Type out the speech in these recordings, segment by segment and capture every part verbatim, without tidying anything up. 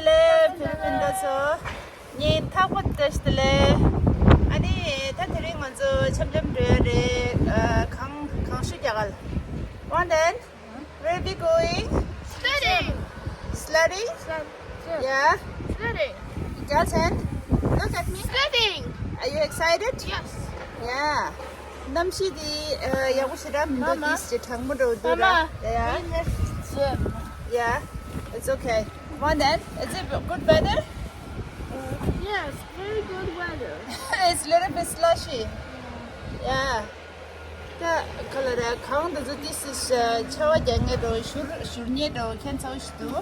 ལེ། ཕི་ལི་པིན་པ་ཚོ། ངའི་ཐག་པ་བཀྲ་ཤིས་བདེ་ལེགས། ཨ་ནི་ད་དེ་རིང་ང་ཚོ་འཆམ་འཆམ་འགྲོ་ཡ་རེད། ཨ། གངས་གངས་ཤུག་རྒྱག་ག་ལ། One then, where we going? Sledding. Sledding? Sled-, yeah. Yeah. Sledding. Girls and look at me. Sledding. Are you excited? Yes. Yeah. གནམ་གཤིས་འདི་ཨ་ཡག་པོ་ཞེ་དྲག་མི་འདུག Mama. This གྲང་མོ་འདྲ་བོ་འདུག་ར། Mama, yeah, yeah. We miss gym. Yeah, it's okay. One then, is it good weather? Uh, yes, very good weather. It's little bit slushy. Yeah. ད་ག་ལ་ར་གངས་འདི་ཚོ་this is ཆར་པ་རྒྱག་མཁན་འདྲ་བོ་བཞུར་བཞུར་མཁན་འདྲ་བོ་ཁྱད་མཚར་པོ་ཞིག་འདུག་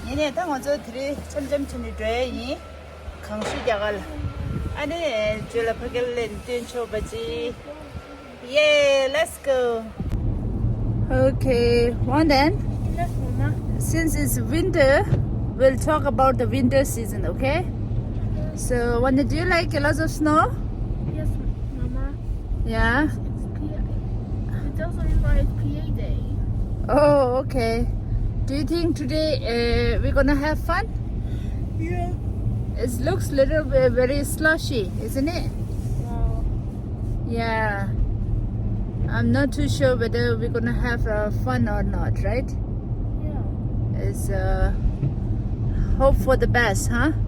ཡིན་ནའི་ད་ང་ཚོ་དེ་རིང་འཆམ་འཆམ་བྱས་ནས་འགྲོ་ཡ་ཡིན། གངས་ཤུག་རྒྱག་ག་ལ། ཨ་ནི་བརྗོད་ལ་ཕ་གི་ལ་ལན་སྟོན་ཆོག་པ་ཅི། Yeah, let's go. Okay, one then. Yes, Mama. Since it's winter, we'll talk about the winter season, okay? So, Wanda, do you like a lot of snow? Yes, Mama. Yeah. It's P A. It doesn't invite P A day. Oh, okay. Do you think today uh, we're gonna have fun? Yeah. It looks little bit very slushy, isn't it? Wow. Yeah. I'm not too sure whether we're gonna have uh, fun or not, right? Yeah. It's uh, hope for the best, huh? Yeah.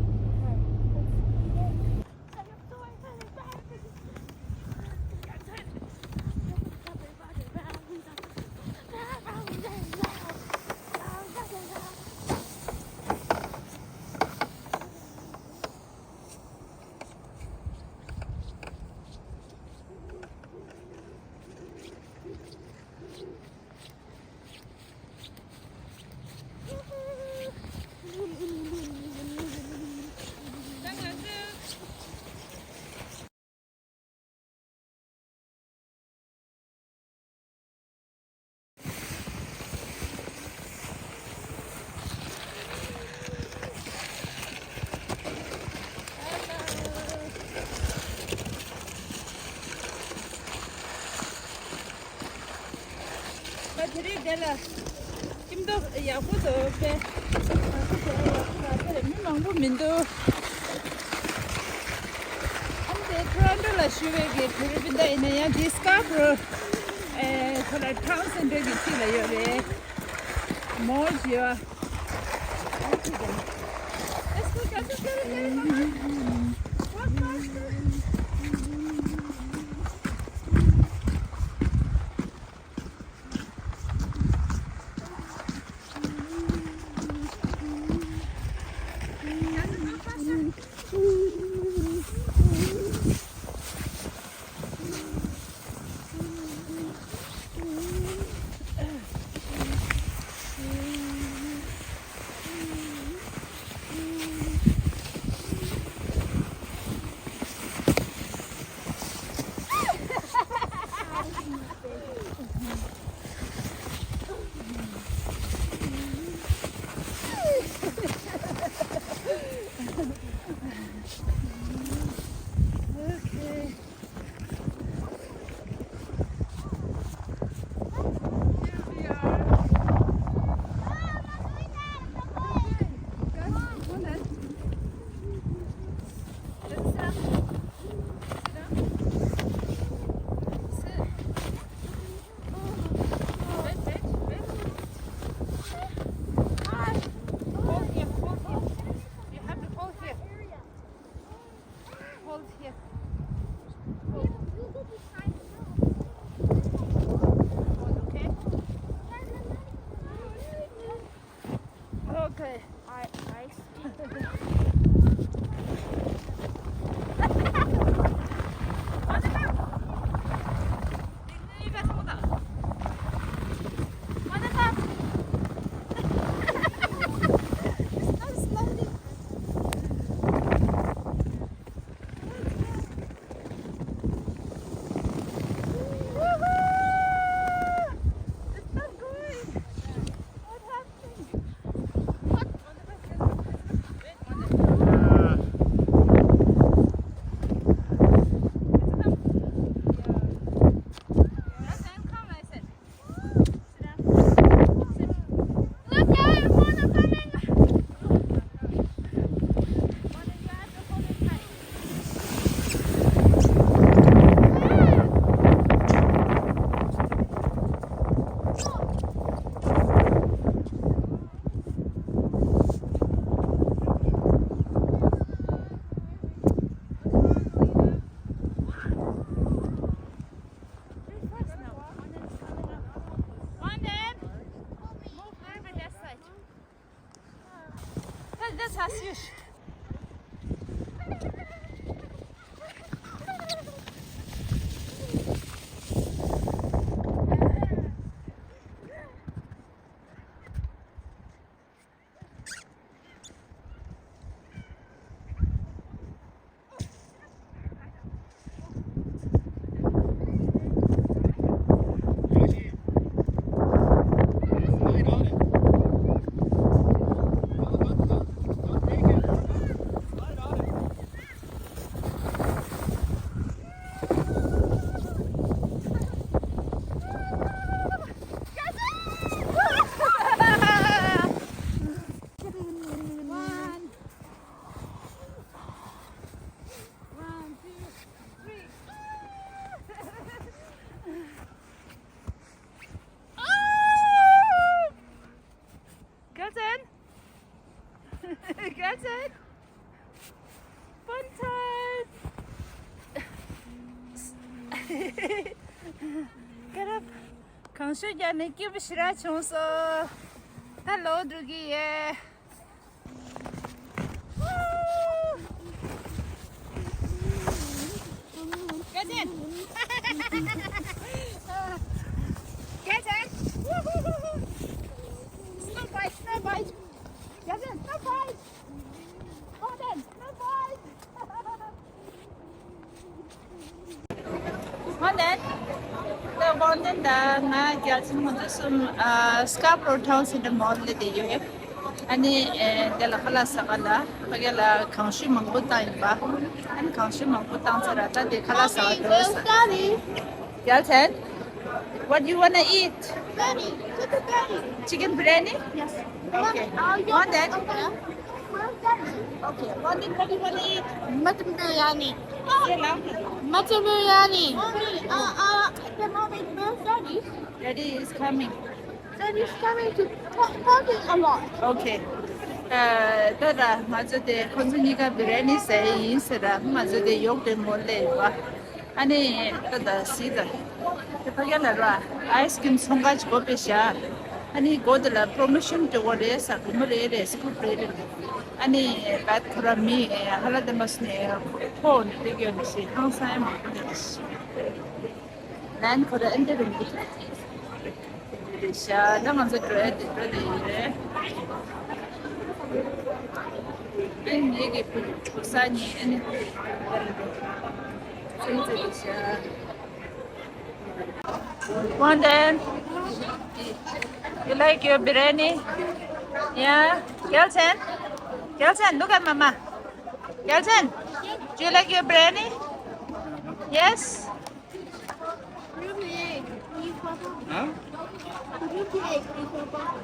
ད་དེ་རིང་འདི་ལ་སྐྱིད་མདོག་ཡག་པོ་འདུག་པས། ང་ཚོ་དེ་ལ་ཡག་པོ་ལ་དེ་ལ་མི་མང་པོ་མི་འདུག་ཨ་ནི་དེ་ཊོ་རོན་ཊོ་ལ་བཞུགས་པའི་གི་ཕི་ལི་པིན་ད་ཡིན་ན་ཡང་དེ་སི་ཀར་བོ་རོ་ཨེ་ཁོ་ལ་ཊའུན་སེན་ཊར་གི་དཀྱིལ་ལ་ཡོད་རེད། མོལ་ཡོད། Let's go, let's go, let's go, let's go. Walk faster. Okay. Hold here, hold here. You have to hold here. Hold here. Hold. Hold, okay? Okay. I, I see. It's not sliding. Woohoo! It's not going. What happened? What? Tasiyush. One. One, two, three. Ah! Gelsen! Gelsen! Fun time! Get up! གངས་ཤུགས་རྒྱག་ནས་སྐྱིད་པོ་ཞེ་དྲག་བྱུང་སོང་། ད་ལོག་འགྲོ་གི་ཡིན། Gelsen! Gelsen! Snow bite, snow bite! Gelsen, snow bite! Go then, snow bite! One then, the one then the ང་རྒྱལ་ཆེན་ང་ཚོ་གསུམ་ཨ་Scarborough Town Centre Mall ལ་བསྡད་ཡོད། ཨ་ནི་ཨེ་དེ་ལ་ཁ་ལག་ཟ་ག་ལ་ཕ་གི་ལ་གངས་ཤུགས་མང་པོ་བཏང་ཡིན་པ། ཨ་ནི་གངས་ཤུགས་མང་པོ་བཏང་ཚར་ར་ད་དེ་ཁ་ལག་ཟ་ག་འགྲོ་ས། Gelsen, what you wanna eat? Biryani, chicken biryani. Chicken biryani? Yes. Okay. Uh, you want that? Okay. One thing, what do you wanna eat? Mutton biryani. Say loudly. Mutton biryani. Mommy, uh, uh, at the moment, biryani. Daddy is coming. Daddy is coming to pa- parking a lot. Okay. ད་ད་ང་ཚོ་དེ་ཁོང་ཚོ་གཉིས་ཀ་བི་རི་ཡ་ནི་ཟས་ཡིན་ཟེར་ར་ང་ཚོ་དེ་ཡོག་དེ་མོ་ལས་པ། ཨ་ནི་ད་ད་སི་ད། དེ་ཕ་གི་ལ་ར་ཨའི་སི་ཀྲིམ་ཚོང་ཁང་ཅིག་སྒོ་ཕྱེ་བཞག་ཨ་ནི་སྒོ་དེ་ལ་པྲོ་མོ་ཤོན་སྤྲོད་དགོས་རེད་ས་སྒོར་མོ་རེ་རེ་སི་ཀུབ་རེ་རེ། ཨ་ནི་བད་ཁོ་ར་མི་ཧ་ལ་དེ་མ་སུ་ནས་ཕོ་ནས་དེ་གྱོན་ནས་ཤི་ཧང་སང་ཡ་མང་པོ་རེད། ལན་ཁོ་ར་ཨན་དེ་རུ་མི་ཐུབ། རེད་ཤག་ད་ང་ཚོ་འགྲོ་ཡ་དེ་འགྲོ་དེ་ཡིན་རེད། ཨེ་ངེད་ཀྱི་བུ་བུ་ས་ནི་ཨེ་ནི་ཚིག་ཚིག་རེད་ཤག One then, you like your biryani? Yeah? Gelsen? Gelsen, look at mama. Gelsen, do you like your biryani? Yes? Huh?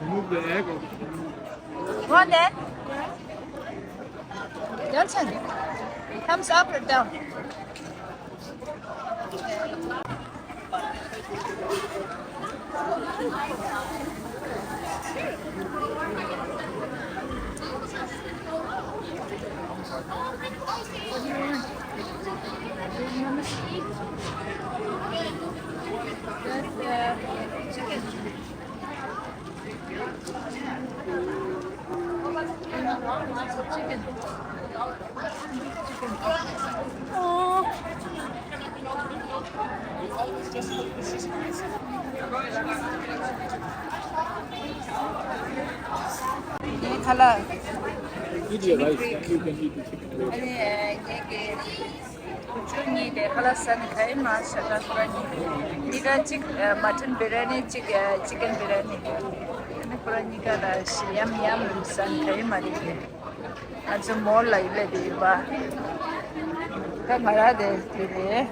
Remove the egg. Go on then. Johnson, thumbs up or down? ངའི་ཁ་ལག Eat your rice. You can eat the chicken later. ཨ་ནི་ངེད་ཀྱི་བུ་ཆུང་གཉིས་དེ་ཁ་ལག་ཟ་ནི་ག་ཡིན་མ་ཤ་ཁ་ཁོ་ར་གཉིས་གཉིས་ཀ་གཅིག་མ་ཊན་བི་རི་ཡ་ནི་གཅིག་ཅི་ཀན་བི་རི་ཡ་ནི། ཨ་ནི་ཁོ་ར་གཉིས་ཀ་ལ་ཞི་ཡམ་ཡམ་ཟ་ནི་ག་ཡིན་མ་རེད་དེ། ང་ཚོ་མོལ་ལ་ཡིན་ལས་དེ་ཡིན་པ། ད་ང་ར་དེ་དེ་རེད།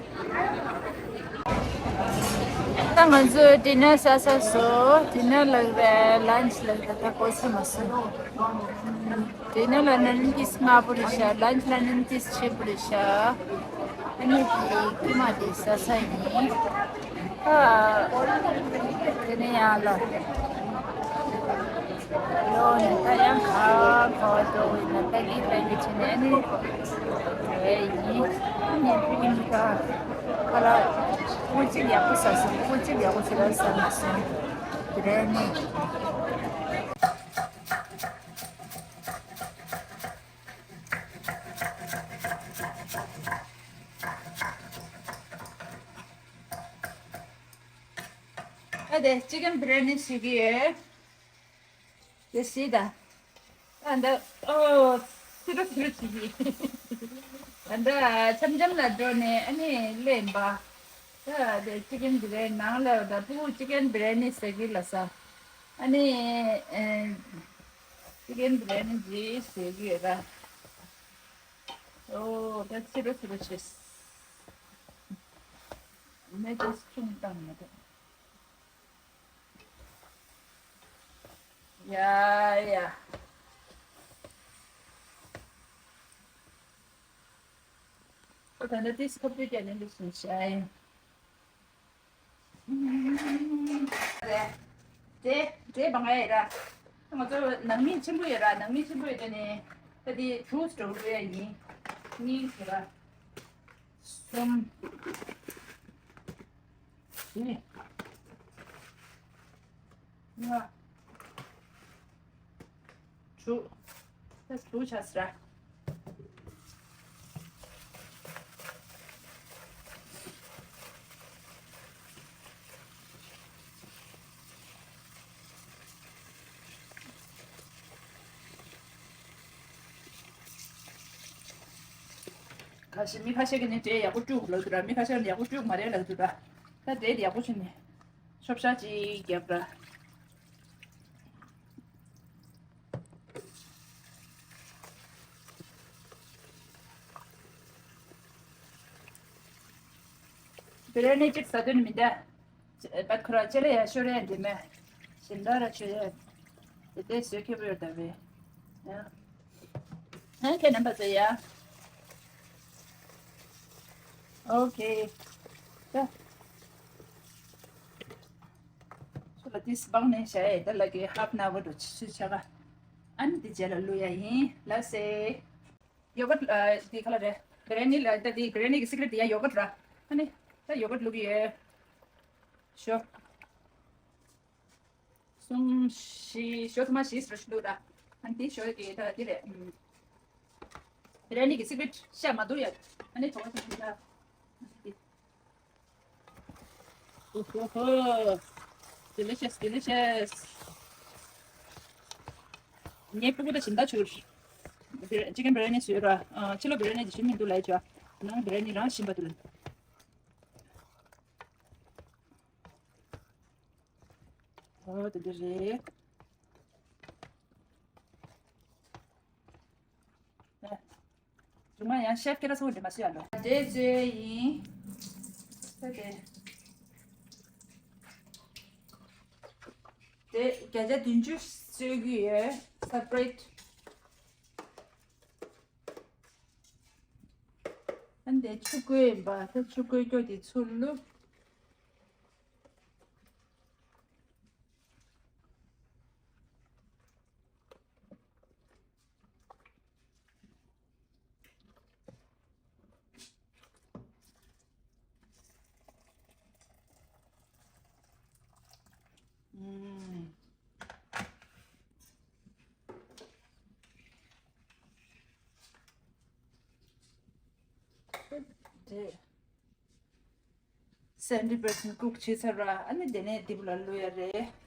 ད་ང་ཚོ་ཌི་ནར་ཟ་ས་སོ། ཌི་ནར་ལགས་རེད། ལན་ཆི་ལགས་རེད། ད་གོ་ས་མ་སོང་། ཌི་ནར་ལ་ནན་ཏིས་དམའ་པོ་རེད་ཤག་ལན་ཆི་ལ་ནན་ཏིས་ཆེ་པོ་རེད་ཤག་ཨ་ནི་དེ་ཀི་མ་དེ་ཟ་ས་ཡིན། ཨ། དེ་ནས་ཡང་ལ། ལོ་ནས་ད་ཡང་ག་ག་བ་འགྲོ་བའི་ན་ད་གི་ད་གི་ཆེ་ནས་ནི་དེ་ཡིན། ནས་ཕུག་ནི་ད་ཁ་ལག་ཕུག་གཅིག་ཡག་པོ་ཟ་སོང་། ཕུག་གཅིག་ཡག་པོ་ཟ་ལ་ཟ་མ་སོང་། དེ་རེད་ནི། དེ་ཅི་ཀན་བི་རི་ཡ་ནི་བཟོ་གི་ཡོད། དེ་སི་ད། ཨ་འདི། ཨོ། ཚི་རུ་ཚི་རུ་བྱེད་ཀྱི། ཨ་འདི་འཆམ་འཆམ་ལ་འགྲོ་ནས་ཨ་ནི་ལེན་པ། ད་དེ་ཅི་ཀན་བི་རི་ཡ་ནི་ནང་ལ་ད་ཕྲུ་གུ་ཅི་ཀན་བི་རི་ཡ་ནི་ཟེར་གི་ལ་ས། ཨ་ནི། ཨེ། ཅི་ཀན་བི་རི་ཡ་ནི་ཟེར་གི་ཡོད་ར། ཨོ། ད་ཚི་རུ་ཚི་རུ་བྱེད། ནས་ཅི་ཆུང་བཏང་ཡོད། ཡ་ཡ། ཁོ་ད་ནི་ཏིས་ཁོ་པུ་ཀྱ་ནི་འདུག་སུ་ཤའི། དེ་དེ་བང་ཡ་ཡ་ར། ང་ཚོ་ནང་མི་ཆེན་པོ་ཡ་ར། ནང་མི་ཆེན་པོ་ཡ་དེ་ནི་ད་དེ་ཇུས་འགྲོ་རུ་ཡ་ཡིན། གཉིས་ཟེར་ར། གསུམ། བཞི། ལྔ། དྲུག་ད་དྲུག་ཆགས་སོང་། ཁ་ཤས་མི་ཁ་ཤས་ཀྱིས་ནི་འབྲས་ཡག་པོ་བཀྲུས་ལབ་འདུག་ར། མི་ཁ་ཤས་ནི་ཡག་པོ་བཀྲུས་མ་རེད་ལབ་འདུག་ར། ད་འབྲས་དེ་ཡག་པོ་བྱས་ནས་ཆོབ་ཤ་ཅིག་བརྒྱབ་ར། བི་རི་ཡ་ནི་གཅིག་ཟ་དོན་མི་འདུག་བད་ཁོ་ར་ཅེ་ལེ་ཡ་ཤོར་ཡ་འདི་མེད། ཞིམ་ད་ར་ཆོས་ཡ། དེ་དེ་བཟོས་ཁེ་པོ་ཡོད་ད་བས། ཡ། ཨ་ཁེ་རྣམ་པ་ཚོ་ཡ། ཨོ་ཁེ། ད། ཚོ་ལ་དེ་སྤང་ནས་བྱ་ཡ་ད་ལ་གི་half an hour་འགྲོ་ཆུ་ཆ་ག་ཨ་ནི་དེ་རྗེས་ལ་བླུག་ཡ་ཡིན་ལ་སེ། ཡོ་གར་ཨ་དེ་ག་ལ་རེད། བི་རི་ཡ་ནི་ལ་ད་དེ་བི་རི་ཡ་ནི་གི་སི་ཀི་རེ་ཊི་དེ་ཡ་ཡོ་གར་ར། ཨ་ནི་ད་ཡོ་གར་བླུག་གི་ཡོད། ཞོ། གསུམ་བཞི་ཞོ་ཐུར་མ་བཞི་ཟེར་ཞིག་འདུག་ར། ཨ་ནི་དེ་ཞོ་གི་ད་དེ་རེད། བི་རི་ཡ་ནི་གི་སི་ཀི་རེ་ཊི་བཤད་མ་འདུག་ཡ། ཨ་ནི་གྲོགས་པོ་ཚོ་ད། ཨོ་ཧོ་ཧོ། Delicious, delicious. ངའི་ཕྲུ་གུ་ད་ཕྱི་ཟླ་བཅུ། ཅི་ཀན་བི་རི་ཡ་ནི་བཟོས་ར། ཨ་ཕྱི་ལོ་བི་རི་ཡ་ནི་ཞིམ་མི་འདུག་ལབ་བྱས། ནང་བི་རི་ཡ་ནི་རང་ཞིམ་པ་འདུག་ལབ། ཨོ་དེ་འདྲ་རེད། རྫུན་མ་ཡང་ཤེབ་སྐད་གྲགས་ཚ་པོ་འདྲ་མ་བཟོས་ཨ་ལོ། འདྲེ་བཟོས་ཡིན། ད་དེ། དེ་བརྒྱ་ཆ་བདུན་ཅུ་བཟོས་ཀྱི་ཡོད། སེ་པ་རེ་ཊི། ཨ་འདི་ཆུ་བསྐོལ་ཡིན་པ། ད་ཆུ་བསྐོལ་སྐྱོ་དེ་ཚུར་བླུགས། ཨུམ། དེ། སེ་ཝེན་ཊི་པར་སེན་ཊི་ཀུག་བྱས་ཚར་ར། ཨ་ནི་དེ་ནས་དེབ་ལ་བླུག་ཡ་རེད་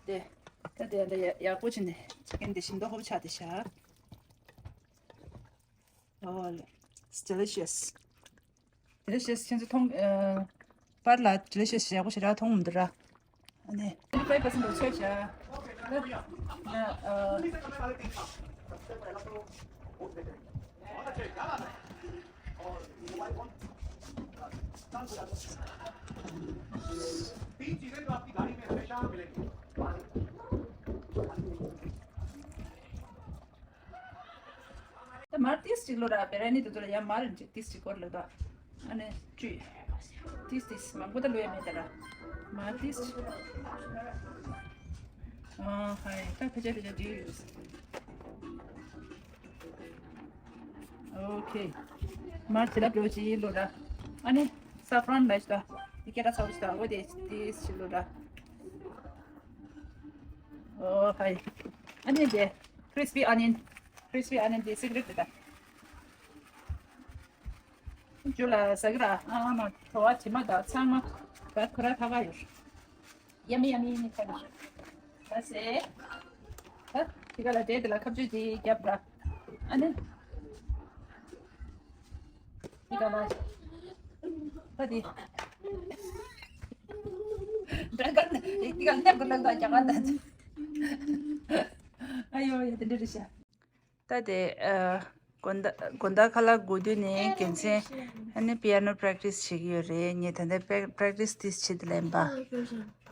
དེ། ད་དེ་འདྲ་ཡག་པོ་བྱས་ནས་ཅི་ཀན་དེ་ཞིམ་མདོག་ཁ་པོ་ཆགས་བསྡད་ཤག Oh, it's delicious. Delicious. ཁྱེད་ཚོ་མཐོང་། ཨ། པར་ལ་delicious ཡག་པོ་ཞེ་དྲག་མཐོང་མི་འདུག་ར། ཨ་ནི། twenty five percent off ཆོད་བྱ། ཨ། तीन चीजें तो आपकी गाड़ी में हमेशा मिलेंगी। ད་མར་ཏིས་ཅིག་ལོ་ར། བེ་ར་ནི་དུ་དུ་ལ་ཡ་མར་ཅིག་ཏིས་ཅིག་སྐོར་ལ་ད། ཨ་ནི་ཅུ། ཏིས་ཏིས་མང་པོ་ད་ལོ་ཡ་མེད་ད་ར། མར་ཏིས་ཅིག་ཨ་ཧའི། ད་ཕེ་ཆ་ཕེ་ཆ་དུ་ཡོད། ཨོ་ཁེ། མར་ཅི་ལ་པྲོ་ཅི་ལོ་ར། ཨ་ནི་སེ་ཕ་རན་ལ་ཤི་ད། དེ་སྐད་གྲགས་ཚ་པོ་ཞིག་ད། འོ་དེ་ཏིས་ཅིག་ལོ་ར། ཨོ་ཧའི། ཨ་ནི་དེ། crispy onion. crispy onion དེ་སི་ཀི་རེ་ཊི་རེད་ད། ཇོ་ལ་ཟ་གི་ར། ཨ་མ་བྲོ་བ་དྲི་མ་དང་ཚང་མ་བད་ཁོ་ར་ཐག་ག་ཡོད། Yummy, yummy, yummy, thank you. That's it. ད་དེ་ག་ལ་འབྲས་དེ་ལ་ཁ་བཅུ་དེ་རྒྱབ་ར། ཨ་ནི། དེ་ག་ལ། ད་དེ། འདྲ་ག་ལ་དེ་ག་ལ་ནག་གི་ལག་ད་རྒྱ་གར་ད། ཨ་ཡོ་ཡ་དེ་འདྲ་རེད་ཤག་ད་དེ་ཨ། དགོང་དག་དགོང་དག་ཁ་ལག་དགོས་དུས་ནས་རྒྱལ་མཚན་ཨ་ནི་པི་ཡ་ནོ་པྲེག་ཊིས་བྱེད་ཀྱི་ཡོད་རེད། ངས་ད་ལྟ་པྲེག་པྲེག་ཊིས་ཏིས་བྱེད་དུ་ལེན་པ།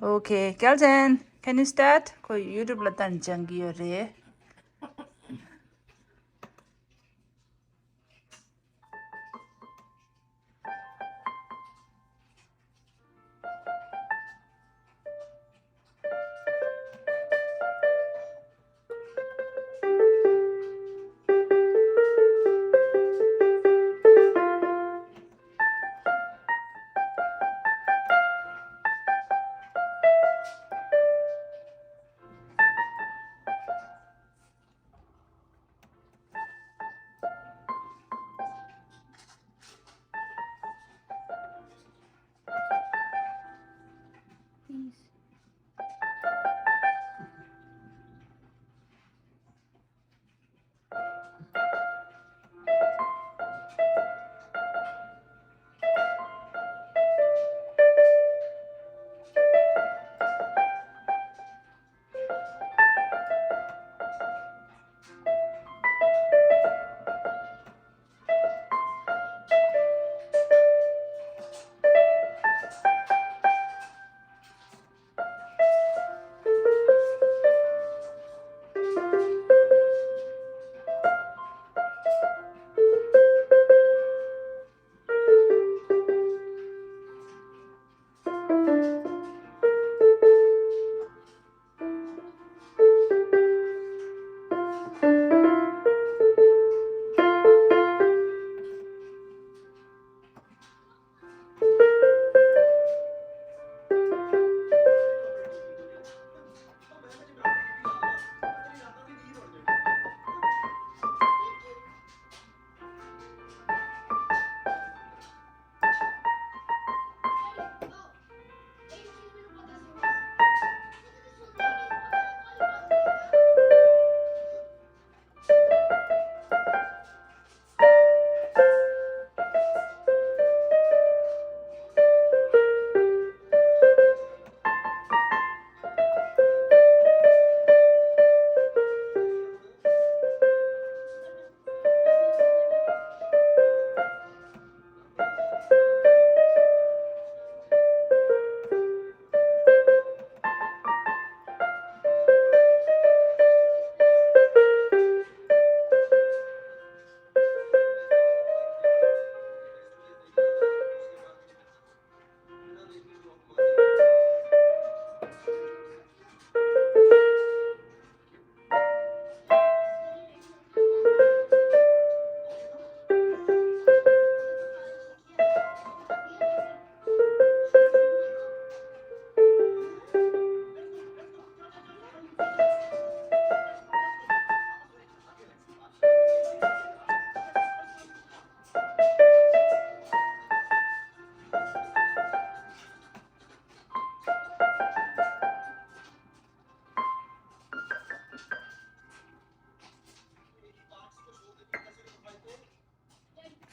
Okay, Kelton, can you start? ཁོ་ཡུ་ཊུབ་ལ་བཏང་སྦྱང་གི་ཡོད་རེད།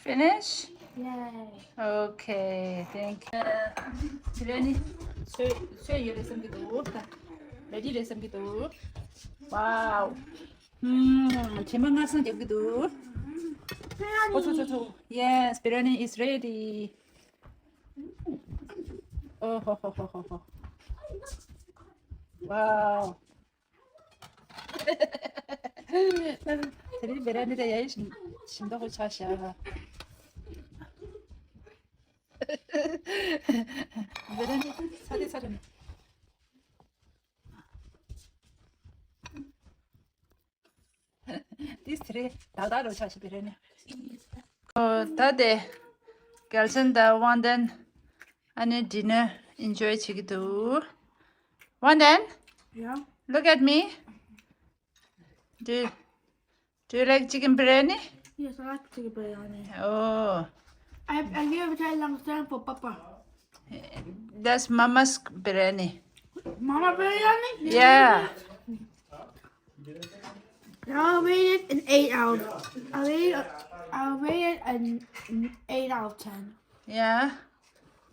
Finish? Yay. Okay, thank you. དེ་རིང་ནི་ཚོས་ཚོས་ཡོད་རེད་བསམ་གྱི་འདུག་ད་ready རེད་བསམ་གྱི་འདུག Wow. ཧུམ། དྲི་མ་མངར་སང་རྒྱབ་ཀྱི་འདུག་ཨོ་ཚོ་ཚོ་ཚོ། Yes, biryani is ready. Oh ho ho ho ho ho. Wow. དེ་རིང་བེ་ར་ནི་ད་ཡ་ཡི་ཞིམ་ཞིམ་མདོག་ཁོ་ཆགས་ཤག་བེ་ར་ནི་ཚ་དེ་ཚ་རེད། ཏིས་དེ་རེད་ད་ད་རོ་ཆ་ཞིག་དེ་རེད་ནི། ཨོ་ད་དེ་རྒྱལ་མཚན་དང་དབང་ལྡན་ཨ་ནི་dinner enjoy བྱེད་ཀྱི་འདུག་དབང་ལྡན། Yeah. Look at me. Do you, do you like chicken biryani? Yes, I like chicken biryani. Oh. I, I gave it a long time for Papa. That's Mama's biryani. Mama biryani? Yeah. I rate it an eight out of, I rate it, I rate it an, an eight out of ten. Yeah.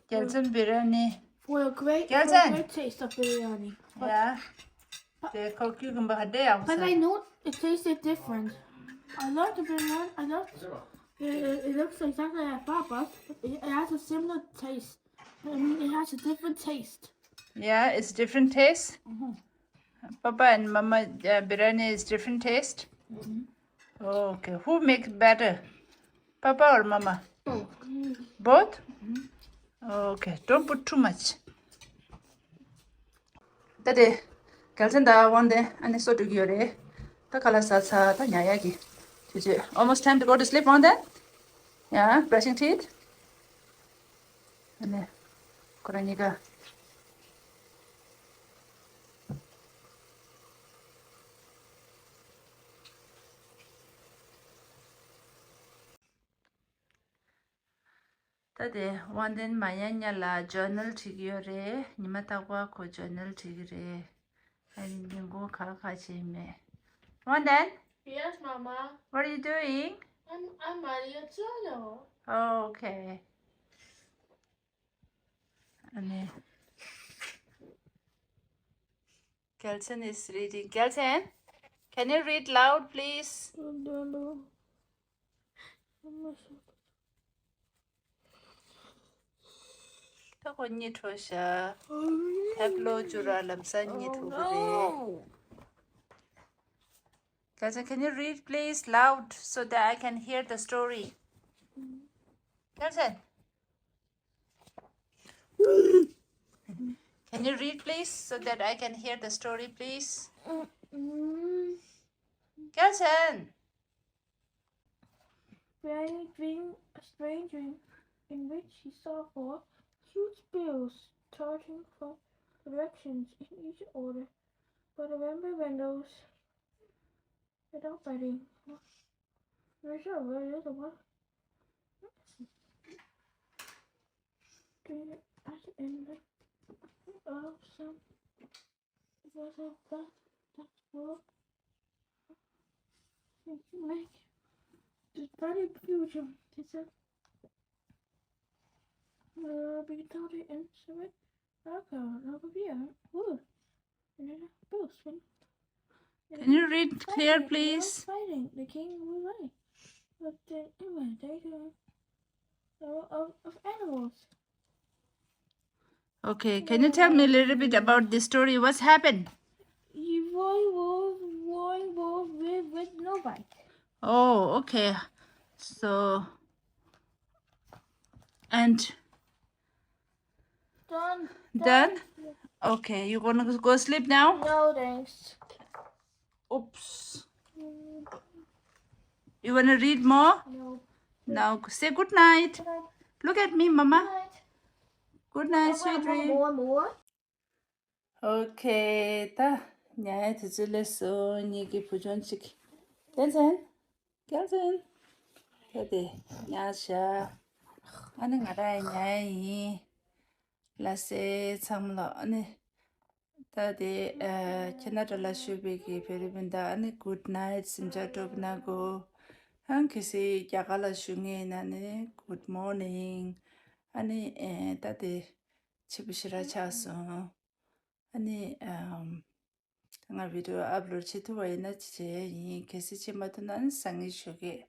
Kelson biryani. For a great, for a Kelson. Great taste of biryani. But, yeah. But, the cookie can be a day but I know it tasted different. I love the biryani. I love it. It, it looks exactly like Papa's. But it, it has a similar taste. I mean, it has a different taste. Yeah, it's different taste. Mm-hmm. Papa and Mama uh, biryani is different taste. Mm-hmm. Okay, who makes better? Papa or Mama? Both. Both? Mm-hmm. Okay, don't put too much. ད་དེ་གལ་ཆེན་ད་དབང་ལྡན་ཨ་ནི་སོ་འགྲོ་གི་ཡོད་རེད། ད་ཁ་ལག་ཟ་ཚར། ད་ཉལ་ཡག་གི་དུས་ཚོད། Almost time to go to sleep དབང་ལྡན། Yeah, brushing teeth. ཨ་ནི་ཁོ་རང་གཉིས་ཀ་ད་དེ་དབང་ལྡན་མ་ཉལ་སྔོན་ལ་ཇོར་ནལ་བྲིས་ཀྱི་ཡོད་རེད། ཉི་མ་རྟག་པར་ཁོ་ཇོར་ནལ་བྲིས་ཀྱི་རེད། ཨ་ནི་ཉིན་གུང་ག་ག་བྱས་མེད། དབང་ལྡན། Yes, Mama. What are you doing? I'm, I'm writing a journal. Oh, okay. ཨ་ནི། Kelson is reading. Kelson, can you read loud, please? ད་ཁོ་གཉིད་ཁྲོ་ཤག་ཐབ་ལོ་བཅུ་ར་ལམ་སང་གཉིད་ཁྲོ་གི་རེད། Kelson, can you read, please, loud so that I can hear the story? Kelson. Can you read, please, so that I can hear the story, please? Kelson! Brian dreamed a strange dream in which he saw four huge bills charging from directions in each order. But remember windows without fighting. Rachel, where is the one? At the end of some was a that that world. Make the very future. It's a uh, be totally intimate. Raka, Raka, yeah. Ooh. Can you read clear, please? Fighting. The king was right. But then, anyway, they don't know of, of animals. Okay, can you tell me a little bit about this story? What's happened? You boy was, boy was with, with no bike. Oh, okay. So, and Done. Done? Okay, you gonna go sleep now? No, thanks. Oops. Mm. You wanna read more? No. Now say good night. Good night. Look at me, Mama. Good night. Good night, sweet dream. More, more. Okay, ད་ཉལ་ཡའི་དུས་ཚོད་སླེབས་སོང་། ངེད་ཀྱི་བུ་ཆུང་གཅིག་ཏན་ཏན། ཀན་ཙན། ད་དེ་ཉལ་ཤག་ཨ་ནི་ང་རང་ཡང་ཉལ་ཡིན། ལགས་སེ་ཚང་མ་ལོ། ཨ་ནི་ད་དེ་ཨ་ཁེ་ན་ཌ་ལ་བཞུགས་པའི་གི་བོད་རིགས་སྤུན་ཟླ། ཨ་ནི་good night གཟིམ་འཇག་སྤྲོ་པོ་གནང་གོ་ཨ་ནི་གལ་སྲིད་རྒྱ་གར་ལ་བཞུགས་མཁན་ཡིན་ན་ནི་good morning། ཨ་ནི་ཨེ་ད་དེ་ཕྱི་པོ་ཞེ་དྲག་ཆགས་སོང་། ཨ་ནི་ཨམ། ང་བི་ཌི་ཡོ་ཨབ་ལོཌ་བྱེད་ཐུབ་པ་ཡིན་ན་བྱེད་ཡ་ཡིན། གལ་སྲིད་བྱེད་མ་ཐུབ་ན་ཨ་ནི་སང་ཉིན་ཞོགས་ཀས་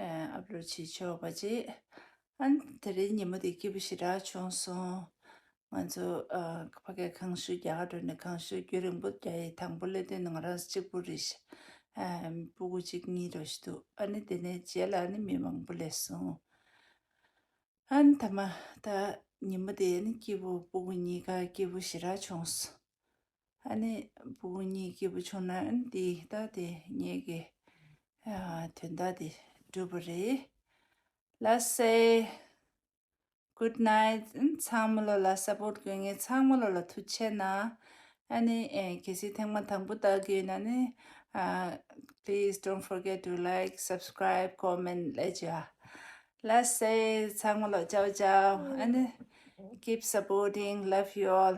ཨ་ཨབ་ལོཌ་བྱེད་ཆོག་པ་བྱེད། ཨ་ནི་དེ་རིང་ཉིན་མོ་དེ་སྐྱིད་པོ་ཞེ་དྲག་བྱུང་སོང་། ང་ཚོ་ཨ་ཕ་གིར་གངས་ཤུགས་རྒྱ་གར་འགྲོ་ནས་གངས་ཤུགས་རྒྱུན་རིང་པོ་རྒྱག་ཡས། དང་པོ་སླེབས་དུས་ནི་ང་རང་གཅིག་པུ་རེད་ཤག་ཨ་སྤུ་གུ་གཅིག་གཉིས་འདྲ་ཞིག་འདུག་ཨ་ནི་དེ་ནས་རྗེས་ལ་ཨ་ནི་མི་མང་པོ་སླེབས་སོང་། ཨ་ནི་མཐའ་མ་ད་ཉིན་མོ་དེ་ནི་སྐྱིད་པོ། སྤུ་གུ་གཉིས་ཀ་སྐྱིད་པོ་ཞེ་དྲག་བྱུང་སོང་། ཨ་ནི་སྤུ་གུ་གཉིས་སྐྱིད་པོ་བྱུང་ན་ཨ་ནི་དེ་ད་དེ་ངེད་ཀྱི་ཨ་དོན་དག་དེ་འགྲུབ་པ་རེད། ལགས་སེ། Good night. ཨ་ནི་ཚང་མ་ལོ་ལ་སཔོརཊ་དགོས་མཁན་ཚང་མ་ལོ་ལ་ཐུགས་རྗེ་ཆེ་གནང་། ཨ་ནི་ཨེ་གལ་སྲིད་ཐེངས་མ་དང་པོ་ལྟ་གི་ཡོད་ན་ནི་ཨ་please don't forget to like, subscribe, comment ལས་བྱ། ལགས་སེ་ཚང་མ་ལོ་ཅའོ་ཅའོ། ཨ་ནི་keep supporting, love you all.